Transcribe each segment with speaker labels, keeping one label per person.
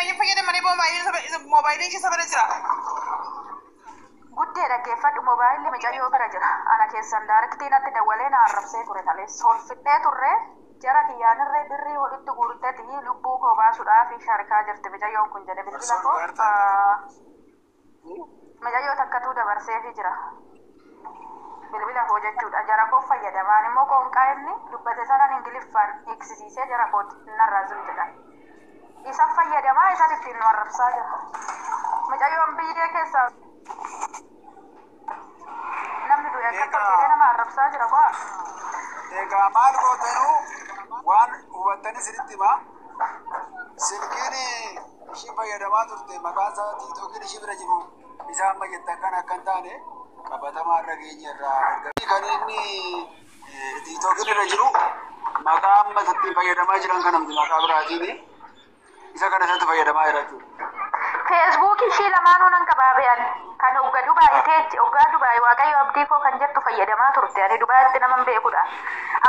Speaker 1: Eenyuun fayyadamanii moobaayilii ishee safara jira.
Speaker 2: Guddee dhaggeeffadhu, moobaayilli mucayyoo bira jira. Ana keessan daarektii natti dawwalee na arrabsee ture kaleessa. Holfidhee turre jara kiyyaanirree birrii walitti guurteeti lubbuu koo baasuudhaaf sharikaa jirti mucayyoon kun jedhe bilbila koo. Mucayyoo takkatuu dabarseefii jira. Bilbila koo jechuudha. Jara koo fayyadamaan immoo qoonqaa inni dubbate sanan Ingiliffaan hiiksisiisee jara kooti narraa zim jedhan. Isa fayyadamaa isaan ittiin nu arrabsaa jira. Mucayyoon biyyee keessaa namni du'e akka tolchee nama arrabsaa jira koo.
Speaker 3: Egaa maal gootanuu waan hubattanii isinitti himaa. Silkiin ishii fayyadamaa turte maqaan isaa tiiktookiin ishii bira jiru isa amma jettan kan akka hin taane qabatamaa irra geenye irraa erga. Kan inni tiiktookiin irra jiru maqaa amma ittiin fayyadamaa jiran kana miti, maqaa biraatiin isa kana isatti fayyadamaa jira jechuudha.
Speaker 2: Feesbuukii ishii lamaanuu nan qabaa be'an. Kan hogga Dubaay teechi hoggaa Dubaay Waaqayyo abdii koo kan jettu fayyadamaa turte, ani Dubaayitti naman beekudha.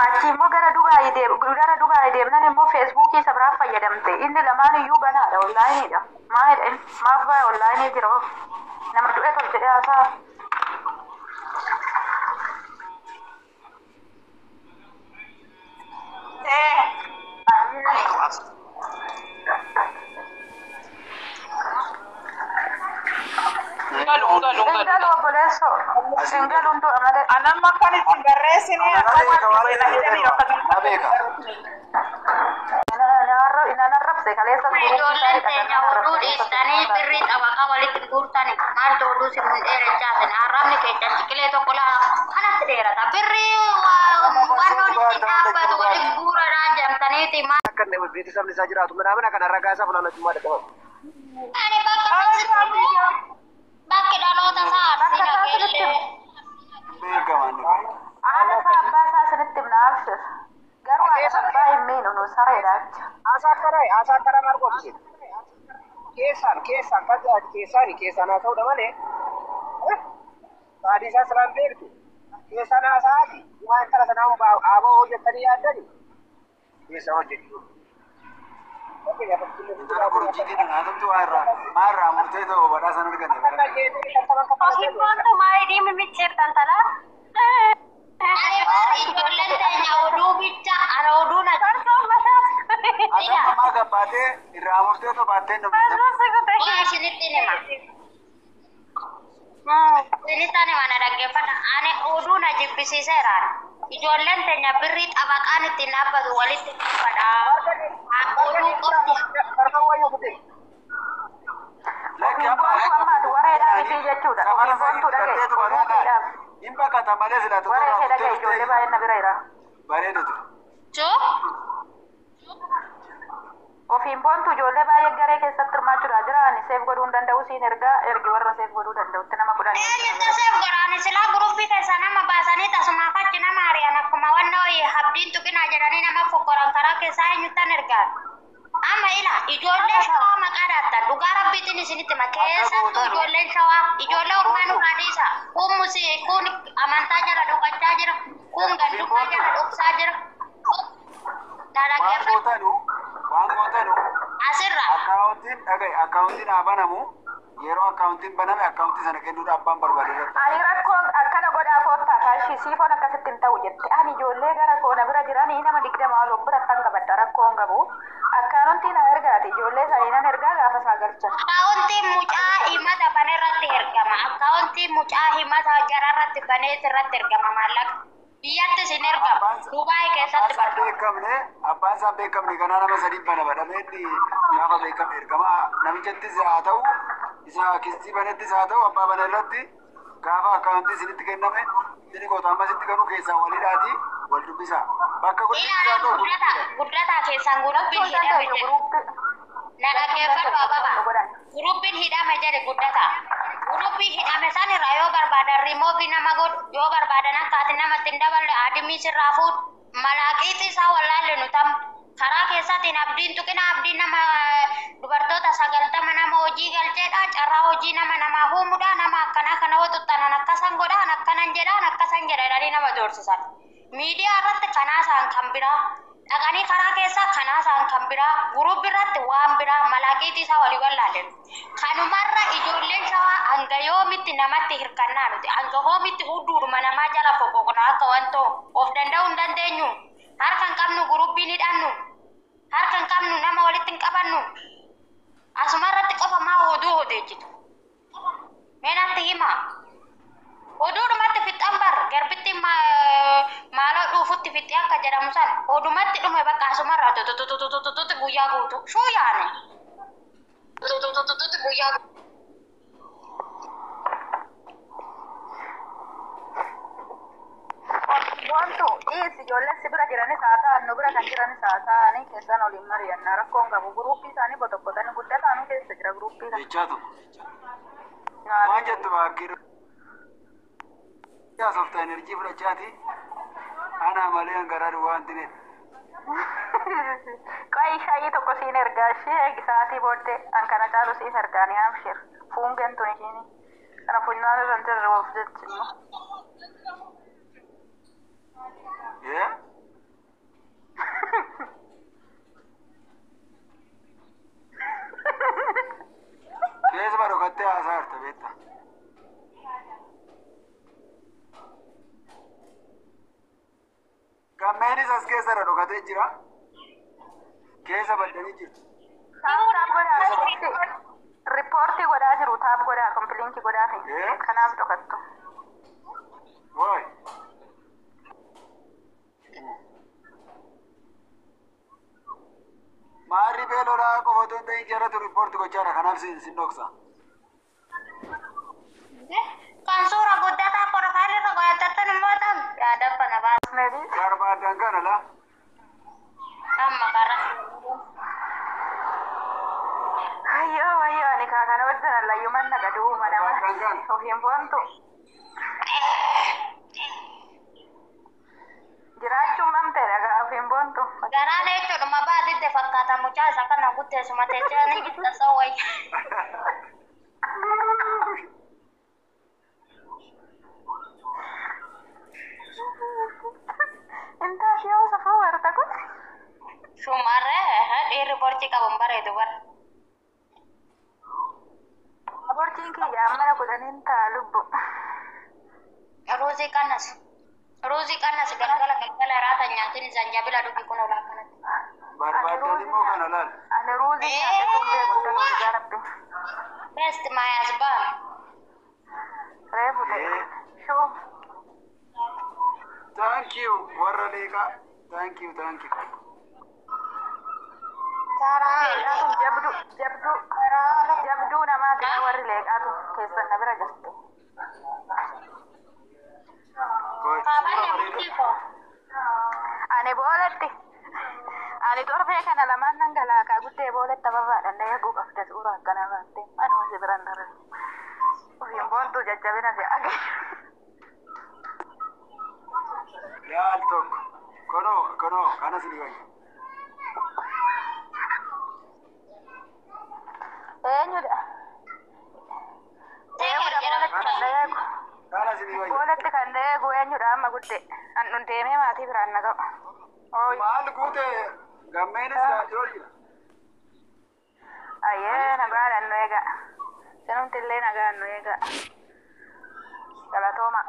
Speaker 2: Achi immoo gara Dubaay deem gara Dubaay deemnan immoo feesbuukii isa biraa fayyadamte. Inni lamaan iyyuu banaadha, onlaayiniidha. Maalidha inni? Maaf baya onlaayinii jira hoo? Nama du'e tol jedhee haasaa.
Speaker 1: Galu galu
Speaker 2: Hin
Speaker 1: galu.
Speaker 2: galu obboleessoo. Hin galu hunduu malee.
Speaker 1: Anamma kan ittiin barreessine
Speaker 3: Na beeka
Speaker 1: akkuma
Speaker 3: waan
Speaker 1: itti hidhanii
Speaker 3: ta'eef na beeka.
Speaker 2: Nan arrabse kaleessa guruupii isaa
Speaker 4: Ijoolleen
Speaker 2: hidhatan
Speaker 4: teenya
Speaker 2: nan
Speaker 4: oduu
Speaker 2: arrabse
Speaker 4: dhiistanii birrii xabaqaa walitti guurtani maaltu oduu si mun dheerachaasin arrabni keessan ciqilee tokko laa kanatti dheerata birrii
Speaker 3: Amma farsoo
Speaker 4: wannoon
Speaker 3: dhugaa
Speaker 4: ittiin
Speaker 3: ta'uu
Speaker 4: dhaabbatu
Speaker 3: dhaggeeffatu.
Speaker 4: walitti guuradhaa jamtaniiti maal
Speaker 5: akka ቤተሰብ isaa jiraatu ምናምን kana ragaa isaa funaannachuu dadhabamu.
Speaker 4: Ani bakka bakki dhaloota isaa
Speaker 2: Bakka
Speaker 4: Arsii
Speaker 2: isaa sinitti
Speaker 4: Nageellee.
Speaker 3: Beekama inni kun.
Speaker 2: Haadha isaa abbaa isaa sinitti himna abshir. Garuu haadha abbaa hin miinu nu sareedha jecha.
Speaker 5: Haasaa akkana maal gootise? Keessaan keessaan keessaani keessaan haasa'uudha malee baadii isaa silaan beektu keessaan haasa'aati waan intala sanaa aaboo hojjettanii yaaddani keessaan hojjechuu.
Speaker 3: Intala borjiitiin haasoftu waa irraa maa irraa murtee ta'u badhaasa hin arganne bara kana.
Speaker 6: Ofiin boontu maayidii mimicciirtan talaa.
Speaker 4: Ani bar ijoolleen teenya oduu bicha ana oduu na
Speaker 6: Farsoon mataas.
Speaker 3: Ati amma maa gabbaatee irraa murtee ta'u baattee hin dhumne.
Speaker 6: Farsoon si kute.
Speaker 4: Waa isinitti hima. Isinitti hima, na dhaggeeffadha. Ani oduu na jibbisiiseera. Ijoolleen teenya birrii xabaqaan ittiin dhaabbatu walitti dhuunfadha. Oduu qofti.
Speaker 5: Farsoon wayyoo kute.
Speaker 3: Lakki
Speaker 2: Ofiin
Speaker 3: amma
Speaker 2: boontu ammaatu wareedhaa miti jechuudha.
Speaker 3: safara
Speaker 2: Ofiin boontu
Speaker 3: isaa
Speaker 2: dhagaye.
Speaker 3: fudhatteetu
Speaker 2: Oduu
Speaker 3: baraadha.
Speaker 2: keedhaaf.
Speaker 3: Hin baqata malee sila
Speaker 2: Waree
Speaker 3: totorraa
Speaker 2: kee dhagaye,
Speaker 3: murtee
Speaker 2: ijoollee
Speaker 3: dhuftee
Speaker 2: baay'een na bira jira.
Speaker 3: bareeda ture.
Speaker 4: Choo?
Speaker 2: Ofiin boontu ijoollee baay'ee garee keessatti hirmaachuudha jira. Ani seef godhuu hin danda'u, siin ergaa ergi warra seef godhuu danda'utti nama 10.
Speaker 4: Eenyutu seef godhaan silaa guruppii keessa nama baasanii tasumaaf achi nama ari'an akkuma wanna wayii abdiin tuqinaa jedhanii nama fokkoran karaa keessaa eenyuttan ergaan. Amma ila ijoollee shawaa maqaa dhaattan, dhugaa rabbiitiin isinitti hima,
Speaker 3: Akka
Speaker 4: keessattuu
Speaker 3: gootanu
Speaker 4: ijoolleen shawaa ijoollee ormaa
Speaker 3: boontu
Speaker 4: nurraa dhiisa. Kun musii kun amantaa jala dhokachaa jira, kun
Speaker 3: ofiin
Speaker 4: gandummaa
Speaker 3: boontu
Speaker 4: jala dhoksaa jira. Na
Speaker 3: waan
Speaker 4: dhaggeeffadhu
Speaker 3: gootanu waan gootanu
Speaker 4: asirra.
Speaker 3: akkaawuntiin dhagaye, akkaawuntiin haa banamu, yeroo akkaawuntiin baname akkaawuntii sana kennuudha abbaan barbaade irratti.
Speaker 2: Ani rakkoon akkana godhaa koottaa kaashii siifoon akkasitti hin ta'u jette. Ani ijoollee gara koo na bira jiranii nama 20 ol of bira kan qabadha, rakkoo hin qabu. Akkaawuntii na ergaati ijoollee isaanii nan ergaa gaafa isaa galchan.
Speaker 4: Akkaawuntiin mucaa himata bane irratti ergama. Akkaawuntiin mucaa himata jara irratti baneet irratti ergama maallaqa. Biyyatti isin ergama.
Speaker 3: Abbaan
Speaker 4: Dubaay
Speaker 3: abbaan
Speaker 4: keessatti
Speaker 3: isaa
Speaker 4: barbaada.
Speaker 3: beekamne, abbaan isaa beekamne ganaa nama sadii bana badhamee inni gaafa beekame ergama namichattis haa ta'u, isa kisii banettis haa ta'u, abbaa bana irratti gaafa akkaawuntii isinitti kenname isin gootu amma isitti garuu keessaa waliidhaati wal dubbisa bakka gudditti haa
Speaker 4: Ilaalaan
Speaker 3: ta'u
Speaker 4: guddataa
Speaker 3: gudditti.
Speaker 4: guddataa keessaan
Speaker 2: Galchuu
Speaker 4: guruppiin
Speaker 2: hin
Speaker 4: hidhame
Speaker 2: dandeenyu
Speaker 4: jedhe.
Speaker 2: guruuppii.
Speaker 4: Na
Speaker 2: Galchuu hin
Speaker 4: dhaggeeffadhu
Speaker 2: dandeenyu
Speaker 4: ababa.
Speaker 2: nu godhan.
Speaker 4: Guruppiin hidhame jedhe guddataa. Guruppii hidhame san irraa yoo barbaadan riimoovi nama godhu, yoo barbaadan akka ati namatti hin daballe adimii sirraa fuudhu, malaaqiitii isaa wallaalle nu tam karaa keessaatiin abdiin tuqina, abdiin nama dubartoota 90 nama hojii galcheedha, carraa hojii nama namaa uumuudha, nama akkanaa kana hoo xuxxanan akkasan godhaan akkanan jedhaan akkasan jedha jedhanii nama doorsisan miidiyaa irratti kanaa isaan kan biraa Dhaqanii karaa keessaa kanaa isaan kan biraa guruup irratti waan biraa malaaqiitii isaa walii wallaaleen. Kanumarra ijoolleen shawaa hanga yoomitti namatti hirkannaa nuti hanga yoomitti hudduudhuma namaa jala foqoqna akka wantoo of danda'uu hin dandeenyu. Harka hin qabnu guruppii ni dhannu. Harka hin qabnu nama walitti hin qabannu. Asumarratti qofa maa oduu odeessitu. Mee natti himaa. Oduudhumatti fixan bar garbitti maaloo dhuufutti fixee akka jedhamu san odumatti dhume bakka asumarraa tututututututu guyyaa guutu shuu yaane. Tutututututu guyyaa guutu.
Speaker 2: Wantu dhiisi ijoolleen si bira jiranis haa ta'an nu bira kan jiranis haa ta'anii keessan waliin mari'annaa rakkoon qabu guruuppii isaanii botokkotanii guddataanuu keessa jira guruuppii kana.
Speaker 3: Jechaa tokko. Waan jettu baakii haasofta enerjii fudhachaati. Ana malee hangaraa duwwaa wanti ne.
Speaker 2: Qo'i shaayii tokko siin ergaa ishee eegi sa'aatii booddee an kana caalu siin ergaa ni abshir fuungeen tun ishiini kana funyaan irra hin jirre of jechi immoo.
Speaker 3: Yee? Keessuma dhokattee haasaa jirta beektaa. Gammeenis as keessarra dhokatee jira. Keessa baddanii jirtu.
Speaker 2: Taap taap godhaa riippoortii godhaa jiru taap godhaa kompiilinkii godhaa fi kanaaf dhokattu.
Speaker 3: Waay. Maarri beelodhaa qofa otoo hin ta'in jaratu riippoortii gochaadha. Kanaaf sin dhoksa.
Speaker 4: Kan suura guddataa profaayilii irra godhatattan immoo ta'an yaada kana baasnee
Speaker 3: Barbaadan kana laa.
Speaker 4: Amma karaa.
Speaker 2: Ayyoo ayyoo ani kaa kana wajjin allayyuman naga duuma nama ofiin boontu. Jiraachuun mamteedha gaa ofiin boontu.
Speaker 4: Garaan jechuudha baadidde fakkaata mucaa isa kana guddeessuma teessee gittasa wayya.
Speaker 2: Intaas yoo safuu warta kun.
Speaker 4: Shumarree dhiirri borcii qabu hin bareedu bara.
Speaker 2: Borciin kiyya mana kudhaniin ta'a lubbu.
Speaker 4: Ruuzii qannas. Ruuzii qannas galgala galgala raata nyaatiin zanjabila dhugi kun olaa kanatti.
Speaker 3: Barbaadan immoo kana laal.
Speaker 2: Ani ruuzii nyaadhe kun beeku intala dhugaa rabbi.
Speaker 4: Best my husband.
Speaker 2: Reefu ta'e. Shuu.
Speaker 3: Thank you warra leeqaa. Thank you thank you.
Speaker 2: Leeqaatu jabduu jabduu jabduu namaati warri leeqaatu keessan na bira jirti.
Speaker 4: Kaabanne murtii koo.
Speaker 2: Ani booletti. Ani torbee kana lamaan nan galaakaa guddee booletti ababaadhaan na eeguu qabda suuraa akkana baattee anuma si biran darbe. Ofiin boontuu jajjabina si age.
Speaker 3: Laal tokko. Konoo konoo kanas ni wayya.
Speaker 2: Eenyudha? Eenyudha booletti kan na eegu?
Speaker 3: Kanas ni wayya.
Speaker 2: Booletti kan na eegu eenyudha amma guddee? An dhun deemee maatii biraan na ga'u.
Speaker 3: Maal guute gammeenis gaajoo jira.
Speaker 2: Ayyee nagaadhaan nu eega. Sinumti illee nagaan nu eega. Galatooma.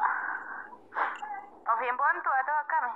Speaker 2: Ofiin boontu haa ta'u akkami?